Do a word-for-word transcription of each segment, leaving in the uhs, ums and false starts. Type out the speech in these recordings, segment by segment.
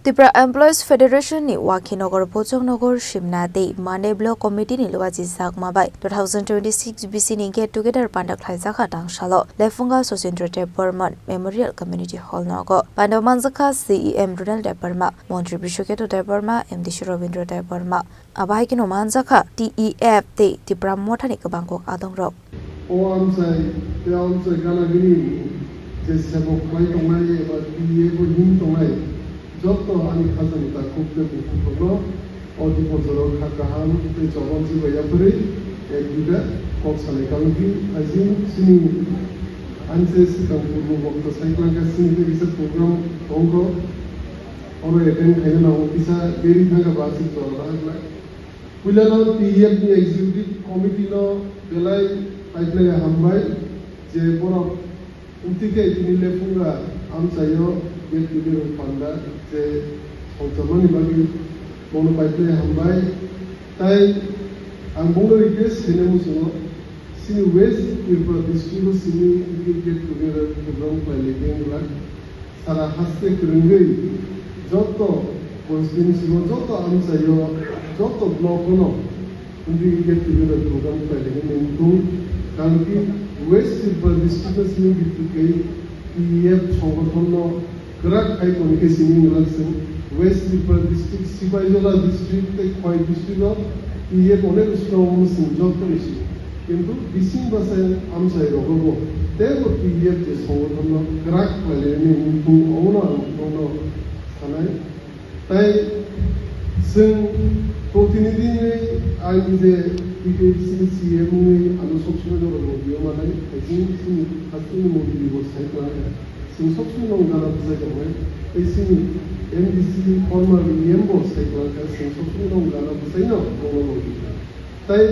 Tripura Employees Federation ni Wakhinagar, Bojongnagar, Simna tei Mane Block Committee ni luachi sakma bai two thousand twenty-six B C ni get together panda khlaijak kha tangsalo Lefunga Sosindra Debbarma Memorial Community Hall nogo. Panda manjakha C E M Ronald Debbarma, Montri Biswaketu Debbarma, M D C Robindra Debbarma. Abo hai kheno manjakha T E F tei Tipra Motha ni kwbang kok adongrok. O amchai tei amchai gana gini je sebok khlai tongnai eba T E F o him tongnai jotto ani khajani takhuk tei bukhuk rokno o dipor jora kha kaham tei chobon se bai yapharwi ek duita kok salai kang di. Aijing chini anse swkang purbo bokto sai kwlangkha chini tei kisa program tongkho. Oro attend khaina nango kisa deri thangkha ba aswk jora bahai kwlai. Puilano T E F ni executive committee no belai paikhlaiya hambai je borok wngtwi khe tini Lefunga amchaio get together panda je songcharmani bagwi bono paikhlaiya hambai. Tai ang bono request khaina muchungo, chini West Tripura district o chini get together program khlailai khe wngla. Sara haste kwrwngwi joto constituency o, joto amchaio, joto block o no wngwi get together program khlailai khe wngthung. Karon ki West Tripura district o chini B T K T E F songothon no kwrak khai toni khe sini wngla chwng West Tripura district, Sipaijala district tei Khowai district o T E F onek strong wngwi chwng joto ni sini. Kintu bising bwsai amchai rogo bo teibo T E F je songothon no kwrak khlainani wngthung, omono ang nono sanai. Tai chwng protinidhi ni aini je T T A D C ni C E M wngwi ano sob somoi no rwngwi manai, hai chini haste ni modi bo sai kwlangkha. Chwng sob somoi no gana bwsai tongnai. Tei chini M D C former E M bo sai kwlangkha, chwng sob somoi no gana bwsai no rwngwi. Tai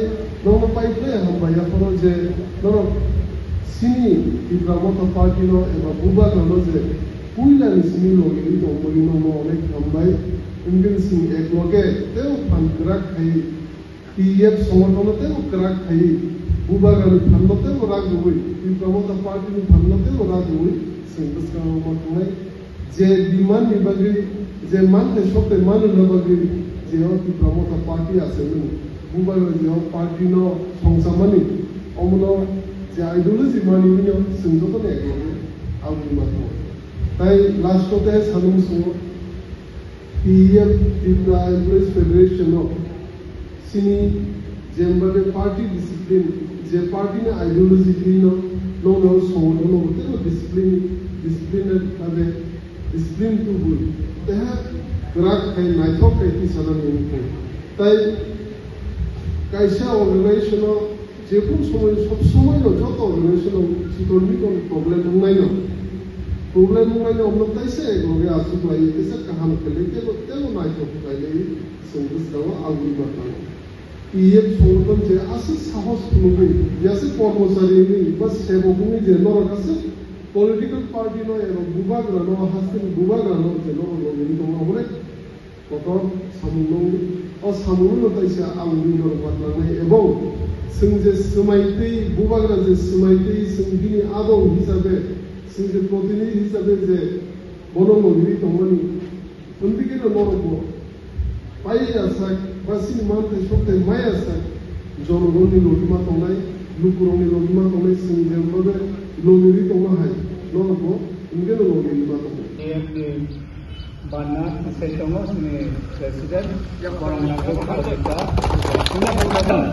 norok pai khlai hambai yaphano je norok chini Tipra Motha Party no eba Bubagra no je puila ni simi logi ri tongmani norok onek hambai. Wngkhe chwng ek loge tei phan kwrak khai T E F songothon no tei kwrak khai Bubagra ni phan no tei rak rwui, Tipra Motha Party ni phan no tei rak rwui chwng bwskango ma thangnai. Je demand ni bagwi, je manthai sokthai manrwna bagwi, je o Tipra Motha Party achaimani, Bubagra je o party no songchamani, omono je ideology mani hwnwi chwng jotono ekloge aboni mathango. Tai last o tei sanwi muchungo T E F, Tripura Employees Federation no Chini jemba de party discipline, je party ni ideology twi no, no, no, songothon no tei discipline, discipline na de, discipline tubui. Teha kwrak khai naithok khai twi sana ni wngkhe. Tai kaisa organization no je kun somoi sob somoi no joto organization no chiton miton problem wngnai no. Problem wngnai no omno taisa ek loge asuk lai, taisa kaham khlai, tebo, tebo naithok khlai lai. Chwng bwskango aboni bakmani. T E F songothon je aswk sahos phunugwi, je aswk kormochari wngwi ba sebok wngwi je norok aswk political party no eba bubagra no, hasteni bubagra no je norok logini tongo, onek kotor samung nung, o samung no taisa aboni norok baklangnai ebong chwng je swmai twi, bubagra je swmai twi chwng bini adong hisabe, chwng je protinidhi hisabe je bono logini tongmani, Hwnwi khe norok bo pai ya sak, ba chini manthai sokthai maya sak, jonogonni logi ma tongnai, lukurokni logi ma tongnai, chwng jembabe logirwi tongma hai, norok bo hwnwi khe logirwi ma tongnai. A F D Banna sai tongo chini president, borok nangkuk kha jeta. Madam.